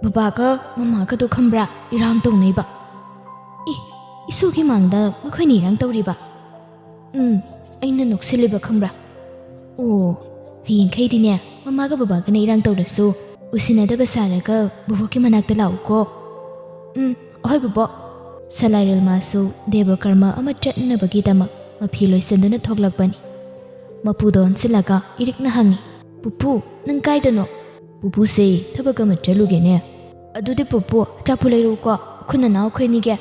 "ꯕꯕꯥꯒ ꯃꯃꯥꯒꯗꯣ ꯈꯪꯕ꯭ꯔꯥ, ꯏꯔꯥꯡ ꯇꯧꯅꯩꯕ?" "ꯏ, ꯏꯁꯨꯒꯤ ꯃꯥꯡꯗ ꯃꯈꯣꯏꯅ ꯏꯔꯥꯡ ꯇꯧꯔꯤꯕ?" "ꯎꯝ, ꯑꯩꯅ ꯅꯣꯛꯁꯤꯜꯂꯤꯕ ꯈꯪꯕ꯭ꯔꯥ?" "ꯑꯣ, ꯍꯌꯦꯡꯈꯩꯗꯤꯅꯦ, ꯃꯃꯥꯒ ꯕꯕꯥꯒꯅ ꯏꯔꯥꯡ ꯇꯧꯔꯁꯨ ꯎꯁꯤꯟꯅꯗꯕ ꯁꯥꯔꯒ ꯕꯨꯕꯣꯛꯀꯤ ꯃꯅꯥꯛꯇ ꯂꯥꯛꯎꯀꯣ?" "ꯎꯝ, ꯑꯍꯣꯏ ꯕꯨꯕꯣꯛ꯫" ꯁꯂꯥꯏꯔꯦꯜ ꯃꯥꯁꯨ ꯗꯦꯕ ꯀꯔꯃ ꯑꯃ ꯆꯠꯅꯅꯕꯒꯤꯗꯃꯛ ꯃꯐꯤ ꯂꯣꯏꯁꯤꯟꯗꯨꯅ ꯊꯣꯛꯂꯛꯄꯅꯤ꯫ ꯃꯄꯨꯗ ꯑꯣꯟꯁꯤꯜꯂꯒ ꯏꯔꯤꯛꯅ ꯍꯪꯉꯤ, "ꯄꯨꯄꯨ, ꯅꯪ ꯀꯥꯏꯗꯅꯣ?" "ꯄꯨꯄꯨꯁꯦ ꯊꯕꯛ ꯑꯃ ꯆꯠꯂꯨꯒꯦꯅꯦ꯫" "ꯑꯗꯨꯗꯤ ꯄꯨꯄꯨ, ꯑꯆꯥꯄꯣꯠ ꯂꯩꯔꯛꯎꯀꯣ, ꯑꯩꯈꯣꯏ ꯅꯅꯥꯎ ꯑꯩꯈꯣꯏꯅꯤꯒꯤ꯫"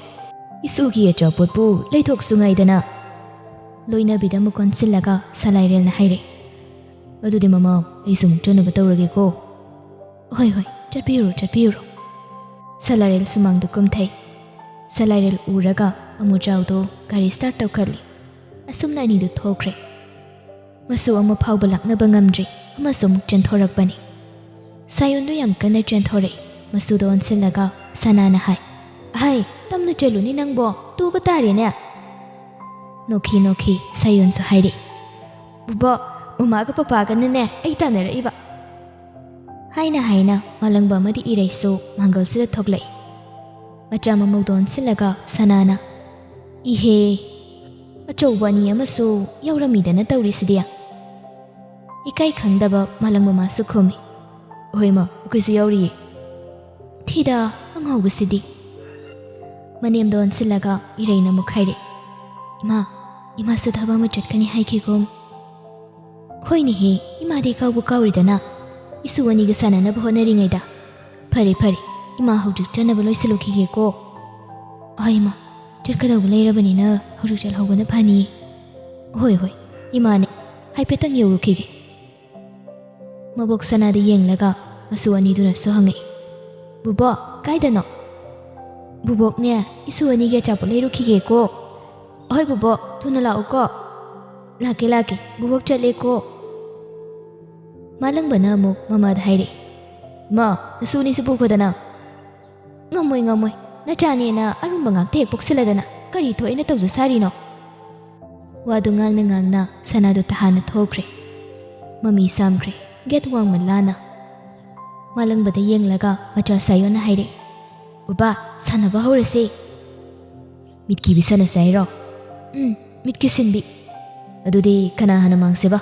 "ꯏꯁꯨꯒꯤ ꯑꯆꯥꯄꯣꯠꯄꯨ ꯂꯩꯊꯣꯛꯁꯨ ꯉꯥꯏꯗꯅ꯫" ꯂꯣꯏꯅꯕꯤꯗ ꯑꯃꯨꯛ ꯑꯣꯟꯁꯤꯜꯂꯒ ꯁꯂꯥꯏꯔꯦꯜꯅ ꯍꯥꯏꯔꯛꯏ, "ꯑꯗꯨꯗꯤ ꯃꯃꯥ, ꯑꯩꯁꯨ ꯑꯃꯨꯛ ꯆꯠꯅꯕ ꯇꯧꯔꯒꯦꯀꯣ꯫" "ꯍꯣꯏ, ꯍꯣꯏ, ꯆꯠꯄꯤꯔꯨꯔꯣ, ꯆꯠꯄꯤꯔꯨꯔꯣ꯫" ꯁꯂꯥꯏꯔꯦꯜ ꯁꯨꯃꯥꯡꯗ ꯀꯨꯝꯊꯩ꯫ ꯁꯂꯥꯏꯔꯦꯜ ꯎꯔꯒ ꯑꯃꯨꯖꯥꯎꯗꯣ ꯒꯥꯔꯤ ꯁ꯭ꯇꯥꯔꯠ ꯇꯧꯈꯠꯂꯤ꯫ ꯑꯁꯨꯝꯅ ꯑꯅꯤꯗꯨ ꯊꯣꯛꯈ꯭ꯔꯦ꯫ ꯃꯁꯨ ꯑꯃ ꯐꯥꯎꯕ ꯂꯥꯛꯅꯕ ꯉꯝꯗ꯭ꯔꯤ ꯑꯃꯁꯨꯡ ꯆꯦꯟꯊꯣꯔꯛꯄꯅꯤ꯫ ꯁꯥꯌꯣꯟꯗꯨ ꯌꯥꯝ ꯀꯟꯅ ꯆꯦꯟꯊꯣꯔꯛꯏ꯫ ꯃꯁꯨꯗ ꯑꯣꯟꯁꯤꯜꯂꯒ ꯁꯅꯥꯅ ꯍꯥꯏ, "ꯑꯍꯩ, ꯇꯞꯅ ꯆꯦꯜꯂꯨꯅꯦ ꯅꯪꯕꯣ, ꯇꯨꯕ ꯇꯥꯔꯦꯅꯦ꯫" ꯅꯣꯛꯈꯤ ꯅꯣꯛꯈꯤ ꯁꯥꯌꯣꯟꯁꯨ ꯍꯥꯏꯔꯤ, "ꯕꯨꯕꯣꯛ, ꯃꯃꯥꯒ ꯄꯄꯥꯒꯅꯅꯦ ꯑꯩ ꯇꯥꯟꯅꯔꯛꯏꯕ꯫" ꯍꯥꯏꯅ ꯍꯥꯏꯅ ꯃꯥꯂꯪꯕ ꯑꯃꯗꯤ ꯏꯔꯩꯁꯨ ꯃꯥꯡꯒꯜꯁꯤꯗ ꯊꯣꯛꯂꯛꯏ꯫ ꯃꯆꯥ ꯃꯃꯧꯗ ꯑꯣꯟꯁꯤꯜꯂꯒ ꯁꯅꯥꯅ, "ꯏꯍꯦ, ꯑꯆꯧꯕ ꯑꯅꯤ ꯑꯃꯁꯨ ꯌꯥꯎꯔꯝꯃꯤꯗꯅ ꯇꯧꯔꯤꯁꯤꯗꯤ꯫" ꯏꯀꯥꯏ ꯈꯪꯗꯕ ꯃꯥꯂꯪꯕ ꯃꯥꯁꯨ ꯈꯨꯝꯃꯤ, "ꯍꯣꯏ ꯃꯥ, ꯑꯩꯈꯣꯏꯁꯨ ꯌꯥꯎꯔꯤꯌꯦ꯫" "ꯊꯤꯗ, ꯑꯉꯥꯎꯕꯁꯤꯗꯤ꯫" ꯃꯅꯦꯝꯗ ꯑꯣꯟꯁꯤꯜꯂꯒ ꯏꯔꯩꯅ ꯑꯃꯨꯛ ꯍꯥꯏꯔꯦ, "ꯏꯃꯥ, ꯏꯃꯥꯁꯨ ꯊꯕꯛ ꯑꯃ ꯆꯠꯀꯅꯤ ꯍꯥꯏꯈꯤꯒꯨꯝ꯫" "ꯍꯣꯏꯅꯦꯍꯦ, ꯏꯃꯥꯗꯤ ꯀꯥꯎꯕꯨ ꯀꯥꯎꯔꯤꯗꯅ, ꯏꯁꯨ ꯑꯅꯤꯒ ꯁꯥꯟꯅꯅꯕ ꯍꯣꯠꯅꯔꯤꯉꯩꯗ꯫ ꯐꯔꯦ, ꯐꯔꯦ, ꯏꯃꯥ ꯍꯧꯖꯤꯛ ꯆꯠꯅꯕ ꯂꯣꯏꯁꯤꯜꯂꯨꯈꯤꯒꯦꯀꯣ꯫" "ꯑꯍꯣꯏ ꯏꯃꯥ, ꯆꯠꯀꯗꯧꯕ ꯂꯩꯔꯕꯅꯤꯅ ꯍꯧꯖꯤꯛ ꯆꯠꯍꯧꯕꯅ ꯐꯅꯤ꯫" "ꯍꯣꯏ, ꯍꯣꯏ, ꯏꯃꯥꯅꯦ, ꯍꯥꯏꯐꯦꯠꯇꯪ ꯌꯧꯔꯨꯈꯤꯒꯦ꯫" ꯃꯕꯣꯛ ꯁꯅꯥꯗ ꯌꯦꯡꯂꯒ ꯃꯁꯨ ꯑꯅꯤꯗꯨꯅꯁꯨ ꯍꯪꯉꯛꯏ, "ꯕꯨꯕꯣꯛ, ꯀꯥꯏꯗꯅꯣ?" "ꯕꯨꯕꯣꯛꯅꯦ, ꯏꯁꯨ ꯑꯅꯤꯒꯤ ꯑꯆꯥꯄꯣꯠ ꯂꯩꯔꯨꯈꯤꯒꯦꯀꯣ꯫" "ꯑꯍꯣꯏ ꯕꯨꯕꯣꯛ, ꯊꯨꯅ ꯂꯥꯛꯎꯀꯣ꯫" "ꯂꯥꯛꯀꯦ ꯂꯥꯛꯀꯦ, ꯕꯨꯕꯣꯛ ꯆꯠꯂꯦꯀꯣ꯫" ꯃꯥꯂꯪꯕꯅ ꯑꯃꯨꯛ ꯃꯃꯥꯗ ꯍꯥꯏꯔꯛꯏ, "ꯏꯃꯥ, ꯅꯁꯨ ꯑꯅꯤꯁꯨ ꯄꯨꯈꯣꯗꯅ꯫" "ꯉꯝꯃꯣꯏ ꯉꯝꯃꯣꯏ, ꯅꯆꯥꯅꯦꯅ ꯑꯔꯨꯝꯕ ꯉꯥꯛꯇ ꯍꯦꯛ ꯄꯣꯛꯁꯤꯜꯂꯗꯅ ꯀꯔꯤ ꯊꯣꯛꯑꯦꯅ ꯇꯧꯖ ꯁꯥꯔꯤꯅꯣ?" ꯋꯥꯗꯨ ꯉꯥꯡꯅ ꯉꯥꯡꯅ ꯁꯅꯥꯗꯨ ꯇꯍꯥꯟꯅ ꯊꯣꯛꯈ꯭ꯔꯦ꯫ ꯃꯃꯤ ꯁꯥꯝꯈ꯭ꯔꯦ꯫ ꯒꯦꯠ ꯋꯥꯡꯃ ꯂꯥꯟꯅ ꯃꯥꯂꯪꯕꯗ ꯌꯦꯡꯂꯒ ꯃꯆꯥ ꯁꯥꯌꯣꯟꯅ ꯍꯥꯏꯔꯛꯏ, "ꯕꯕꯥ, ꯁꯥꯟꯅꯕ ꯍꯧꯔꯁꯤ꯫" "ꯃꯤꯠꯀꯤꯕꯤ ꯁꯥꯟꯅꯁꯦ ꯍꯥꯏꯔꯣ?" "ꯎꯝ, ꯃꯤꯠꯀꯤ ꯁꯤꯟꯕꯤ꯫" "ꯑꯗꯨꯗꯤ ꯀꯅꯥ ꯍꯥꯟꯅ ꯃꯥꯡꯁꯦꯕ?"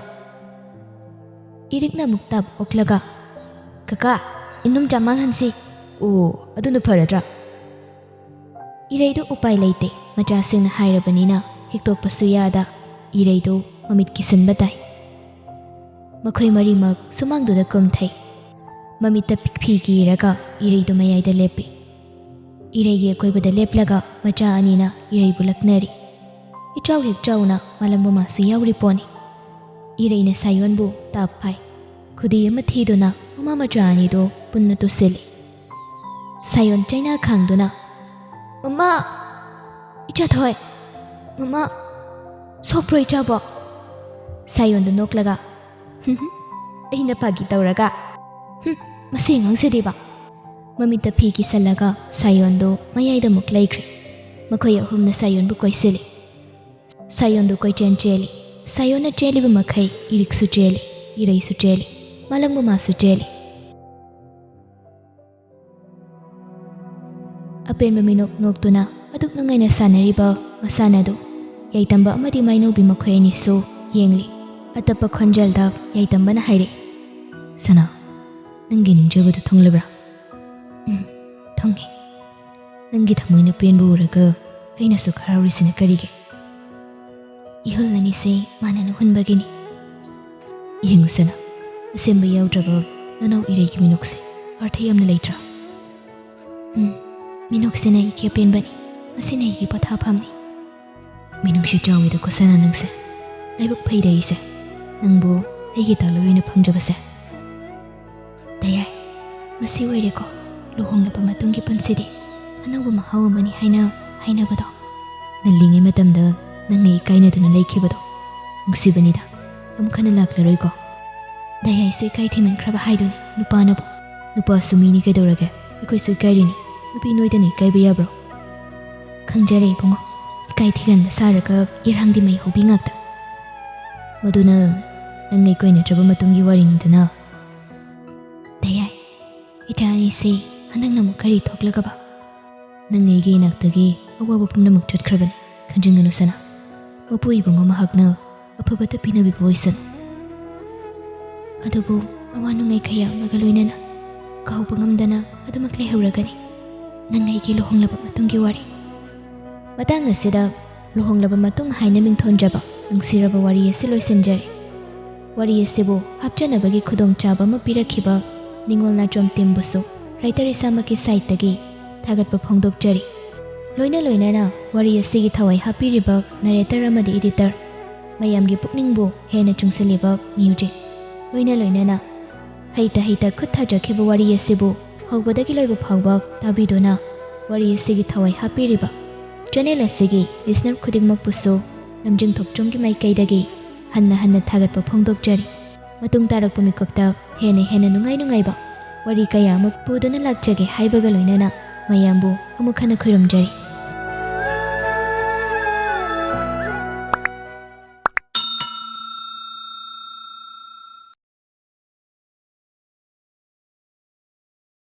ꯏꯔꯤꯛꯅ ꯑꯃꯨꯛ ꯇꯞ ꯑꯣꯛꯂꯒ, "ꯀꯀꯥ, ꯏꯅꯨꯝ ꯆꯥꯃꯥꯡꯍꯟꯁꯤ꯫" "ꯑꯣ, ꯑꯗꯨꯅ ꯐꯔꯗ꯭ꯔꯥ?" ꯏꯔꯩꯗꯨ ꯎꯄꯥꯏ ꯂꯩꯇꯦ, ꯃꯆꯥꯁꯤꯡꯅ ꯍꯥꯏꯔꯕꯅꯤꯅ ꯍꯤꯛꯇꯣꯛꯄꯁꯨ ꯌꯥꯗ ꯏꯔꯩꯗꯨ ꯃꯃꯤꯠ ꯀꯤꯁꯤꯟꯕ ꯇꯥꯏ꯫ ꯃꯈꯣꯏ ꯃꯔꯤꯃꯛ ꯁꯨꯃꯥꯡꯗꯨꯗ ꯀꯨꯝꯊꯩ꯫ ꯃꯃꯤꯠꯇ ꯐꯤ ꯀꯤꯔꯒ ꯏꯔꯩꯗꯨ ꯃꯌꯥꯏꯗ ꯂꯦꯞꯄꯤ꯫ ꯏꯔꯩꯒꯤ ꯑꯀꯣꯏꯕꯗ ꯂꯦꯞꯂꯒ ꯃꯆꯥ ꯑꯅꯤꯅ ꯏꯔꯩꯕꯨ ꯂꯛꯅꯔꯤ꯫ ꯏꯆꯥꯎ ꯍꯦꯛ ꯆꯥꯎꯅ ꯃꯥꯂꯪꯕ ꯃꯥꯁꯨ ꯌꯥꯎꯔꯤ ꯄꯣꯠꯅꯤ꯫ ꯏꯔꯩꯅ ꯁꯥꯌꯣꯟꯕꯨ ꯇꯥꯞ ꯐꯥꯏ꯫ ꯈꯨꯗꯤ ꯑꯃ ꯊꯤꯗꯨꯅ ꯃꯃꯥ ꯃꯆꯥ ꯑꯅꯤꯗꯨ ꯄꯨꯟꯅ ꯇꯨꯁꯤꯜꯂꯤ꯫ ꯁꯥꯌꯣꯟ ꯆꯩꯅꯥ ꯈꯥꯡꯗꯨꯅ, "ꯃꯃꯥ!" "ꯏꯆꯥꯊꯣꯏ!" "ꯃꯃꯥ, ꯁꯣꯛꯄ꯭ꯔꯣ ꯏꯆꯥꯕꯣ?" ꯁꯥꯌꯣꯟꯗꯨ ꯅꯣꯛꯂꯒ, "ꯑꯩꯅ ꯐꯥꯒꯤ ꯇꯧꯔꯒ, ꯍꯨꯝ, ꯃꯁꯤ ꯑꯉꯥꯡꯁꯤꯗꯤꯕ!" ꯃꯃꯤꯠꯇ ꯐꯤ ꯀꯤꯁꯜꯂꯒ ꯁꯥꯌꯣꯟꯗꯨ ꯃꯌꯥꯏꯗ ꯑꯃꯨꯛ ꯂꯩꯈ꯭ꯔꯦ꯫ ꯃꯈꯣꯏ ꯑꯍꯨꯝꯅ ꯁꯥꯌꯣꯟꯕꯨ ꯀꯣꯏꯁꯤꯜꯂꯤ꯫ ꯁꯥꯌꯣꯟꯗꯨ ꯀꯣꯏꯆꯦꯟ ꯆꯦꯜꯂꯤ꯫ ꯁꯥꯌꯣꯟꯅ ꯆꯦꯜꯂꯤꯕ ꯃꯈꯩ ꯏꯔꯤꯛꯁꯨ ꯆꯦꯜꯂꯤ, ꯏꯔꯩꯁꯨ ꯆꯦꯜꯂꯤ, ꯃꯥꯂꯪꯕ ꯃꯥꯁꯨ ꯆꯦꯜꯂꯤ꯫ ꯑꯄꯦꯟꯕ ꯃꯤꯅꯣꯛ ꯅꯣꯛꯇꯨꯅ ꯑꯗꯨꯛ ꯅꯨꯡꯉꯥꯏꯅ ꯁꯥꯟꯅꯔꯤꯕ ꯃꯁꯥꯟꯅꯗꯨ ꯌꯥꯏꯇꯝꯕ ꯑꯃꯗꯤ ꯃꯥꯏꯅꯧꯕꯤ ꯃꯈꯣꯏ ꯑꯅꯤꯁꯨ ꯌꯦꯡꯂꯤ꯫ ꯑꯇꯞꯄ ꯈꯣꯟꯖꯦꯜꯗ ꯌꯥꯏꯇꯝꯕꯅ ꯍꯥꯏꯔꯛꯏ, "ꯁꯅꯥ, ꯅꯪꯒꯤ ꯅꯤꯡꯖꯕꯗꯨ ꯊꯨꯡꯂꯕ꯭ꯔꯥ?" "ꯎꯝ, ꯊꯨꯡꯉꯦ꯫ ꯅꯪꯒꯤ ꯊꯃꯣꯏꯅ ꯄꯦꯟꯕ ꯎꯔꯒ ꯑꯩꯅꯁꯨ ꯍꯔꯥꯎꯔꯤꯁꯤꯅ ꯀꯔꯤꯒꯤ?" "ꯏꯍꯨꯜ ꯑꯅꯤꯁꯦ ꯃꯥꯟꯅꯅ ꯍꯨꯟꯕꯒꯤꯅꯤ꯫ ꯌꯦꯡꯉꯨ ꯁꯅꯥ, ꯑꯁꯦꯝꯕ ꯌꯥꯎꯗ꯭ꯔꯕ ꯅꯅꯥꯎ ꯏꯔꯩꯒꯤ ꯃꯤꯅꯣꯛꯁꯦ ꯑꯔꯊ ꯌꯥꯝꯅ ꯂꯩꯇ꯭ꯔꯥ?" "ꯎꯝ, ꯃꯤꯅꯣꯛꯁꯤꯅ ꯑꯩꯒꯤ ꯑꯄꯦꯟꯕꯅꯤ꯫ ꯃꯁꯤꯅ ꯑꯩꯒꯤ ꯄꯣꯊꯥꯐꯝꯅꯤ꯫" "ꯃꯤꯅꯨꯡꯁꯤ ꯆꯥꯎꯏꯗꯀꯣ ꯁꯅꯥ ꯅꯪꯁꯦ꯫ ꯂꯥꯏꯕꯛ ꯐꯩꯗ ꯑꯩꯁꯦ, ꯅꯪꯕꯨ ꯑꯩꯒꯤ ꯇꯥꯂꯣꯏ ꯑꯣꯏꯅ ꯐꯪꯖꯕꯁꯦ꯫" "ꯇꯌꯥꯏ, ꯃꯁꯤ ꯑꯣꯏꯔꯦꯀꯣ ꯂꯨꯍꯣꯡꯂꯕ ꯃꯇꯨꯡꯒꯤ ꯄꯨꯟꯁꯤꯗꯤ꯫ ꯑꯅꯧꯕ ꯃꯍꯥꯎ ꯑꯃꯅꯤ ꯍꯥꯏꯅ ꯍꯥꯏꯅꯕꯗꯣ꯫ ꯉꯜꯂꯤꯉꯩ ꯃꯇꯝꯗ ꯅꯪꯅ ꯏꯀꯥꯏꯅꯗꯨꯅ ꯂꯩꯈꯤꯕꯗꯣ ꯅꯨꯡꯁꯤꯕꯅꯤꯗ꯫ ꯑꯃꯨꯛ ꯍꯟꯅ ꯂꯥꯛꯂꯔꯣꯏꯀꯣ꯫ ꯗꯌꯥꯏꯁꯨ ꯏꯀꯥꯏ ꯊꯤꯃꯟꯈ꯭ꯔꯕ ꯍꯥꯏꯗꯨꯅꯤ ꯅꯨꯄꯥꯅꯕꯨ꯫ ꯅꯨꯄꯥꯁꯨ ꯃꯤꯅꯤ ꯀꯩꯗꯧꯔꯒꯦ? ꯑꯩꯈꯣꯏꯁꯨ ꯏꯀꯥꯏꯔꯤꯅꯤ꯫ ꯅꯨꯄꯤ ꯅꯣꯏꯗꯅ ꯏꯀꯥꯏꯕ ꯌꯥꯕ꯭ꯔꯣ? ꯈꯪꯖꯔꯦ ꯏꯕꯨꯡꯉꯣ, ꯏꯀꯥꯏ ꯊꯤꯒꯟꯕ ꯁꯥꯔꯒ ꯏꯔꯥꯡꯗꯤ ꯃꯩ ꯍꯧꯕꯤ ꯉꯥꯛꯇ꯫ ꯃꯗꯨꯅ ꯅꯪ ꯑꯩ ꯀꯣꯏꯅꯗ꯭ꯔꯕ ꯃꯇꯨꯡꯒꯤ ꯋꯥꯔꯤꯅꯤꯗꯅ꯫ ꯗꯌꯥꯏ, ꯏꯆꯥ ꯑꯅꯤꯁꯤ ꯍꯟꯗꯛꯅ ꯑꯃꯨꯛ ꯀꯔꯤ ꯊꯣꯛꯂꯒꯕ? ꯅꯪ ꯑꯩꯒꯤ ꯏꯅꯥꯛꯇꯒꯤ ꯑꯋꯥꯕ ꯄꯨꯝꯅꯃꯛ ꯆꯠꯈ꯭ꯔꯕꯅꯤ, ꯈꯟꯖꯤꯟꯒꯅꯨ ꯁꯅꯥ꯫ ꯃꯄꯨ ꯏꯕꯨꯡꯉꯣ ꯃꯍꯥꯛꯅ ꯑꯐꯕꯇ ꯄꯤꯅꯕꯤꯕ ꯑꯣꯏꯁꯅꯨ꯫ ꯑꯗꯨꯕꯨ ꯑꯋꯥ ꯅꯨꯡꯉꯥꯏ ꯀꯌꯥ ꯑꯃꯒ ꯂꯣꯏꯅꯅ ꯀꯥꯎꯕ ꯉꯝꯗꯅ ꯑꯗꯨꯃꯛ ꯂꯩꯍꯧꯔꯒꯅꯤ ꯅꯪ ꯑꯩꯒꯤ ꯂꯨꯍꯣꯡꯂꯕ ꯃꯇꯨꯡꯒꯤ ꯋꯥꯔꯤ꯫ ꯃꯇꯥꯡ ꯑꯁꯤꯗ ꯂꯨꯍꯣꯡꯂꯕ ꯃꯇꯨꯡ ꯍꯥꯏꯅ ꯃꯤꯡꯊꯣꯟꯖꯕ ꯅꯨꯡꯁꯤꯔꯕ ꯋꯥꯔꯤ ꯑꯁꯤ ꯂꯣꯏꯁꯤꯟꯖꯔꯦ꯫ ꯋꯥꯔꯤ ꯑꯁꯤꯕꯨ ꯍꯥꯞꯆꯅꯕꯒꯤ ꯈꯨꯗꯣꯡꯆꯥꯕ ꯑꯃ ꯄꯤꯔꯛꯈꯤꯕ ꯅꯤꯉꯣꯜ ꯅꯥꯆꯣꯝ ꯇꯤꯝꯕꯨꯁꯨ ꯔꯥꯏꯇꯔ ꯏꯁꯥꯃꯛꯀꯤ ꯁꯥꯏꯠꯇꯒꯤ ꯊꯥꯒꯠꯄ ꯐꯣꯡꯗꯣꯛꯆꯔꯤ꯫ ꯂꯣꯏꯅ ꯂꯣꯏꯅꯅ ꯋꯥꯔꯤ ꯑꯁꯤꯒꯤ ꯊꯋꯥꯏ ꯍꯥꯞꯄꯤꯔꯤꯕ ꯅꯔꯦꯇꯔ ꯑꯃꯗꯤ ꯏꯗꯤꯇꯔ ꯃꯌꯥꯝꯒꯤ ꯄꯨꯛꯅꯤꯡꯕꯨ ꯍꯦꯟꯅ ꯆꯤꯡꯁꯤꯜꯂꯤꯕ ꯃ꯭ꯌꯨꯖꯤꯛ, ꯂꯣꯏꯅ ꯂꯣꯏꯅꯅ ꯍꯩꯇ ꯍꯩꯇ ꯈꯨꯠ ꯊꯥꯖꯈꯤꯕ ꯋꯥꯔꯤ ꯑꯁꯤꯕꯨ ꯍꯧꯕꯗꯒꯤ ꯂꯣꯏꯕ ꯐꯥꯎꯕ ꯇꯥꯕꯤꯗꯨꯅ ꯋꯥꯔꯤ ꯑꯁꯤꯒꯤ ꯊꯋꯥꯏ ꯍꯥꯞꯄꯤꯔꯤꯕ ꯆꯦꯅꯦꯜ ꯑꯁꯤꯒꯤ ꯂꯤꯁꯅꯔ ꯈꯨꯗꯤꯡꯃꯛꯄꯨꯁꯨ ꯂꯝꯖꯤꯡ ꯊꯣꯛꯆꯣꯝꯒꯤ ꯃꯥꯏꯀꯩꯗꯒꯤ ꯍꯟꯅ ꯍꯟꯅ ꯊꯥꯒꯠꯄ ꯐꯣꯡꯗꯣꯛꯆꯔꯤ꯫ ꯃꯇꯨꯡ ꯇꯥꯔꯛꯄ ꯃꯤꯀꯨꯞꯇ ꯍꯦꯟꯅ ꯍꯦꯟꯅ ꯅꯨꯡꯉꯥꯏ ꯅꯨꯡꯉꯥꯏꯕ ꯋꯥꯔꯤ ꯀꯌꯥ ꯑꯃ ꯄꯨꯗꯨꯅ ꯂꯥꯛꯆꯒꯦ ꯍꯥꯏꯕꯒ ꯂꯣꯏꯅꯅ ꯃꯌꯥꯝꯕꯨ ꯑꯃꯨꯛ ꯍꯟꯅ ꯈꯨꯔꯨꯝꯖꯔꯤ꯫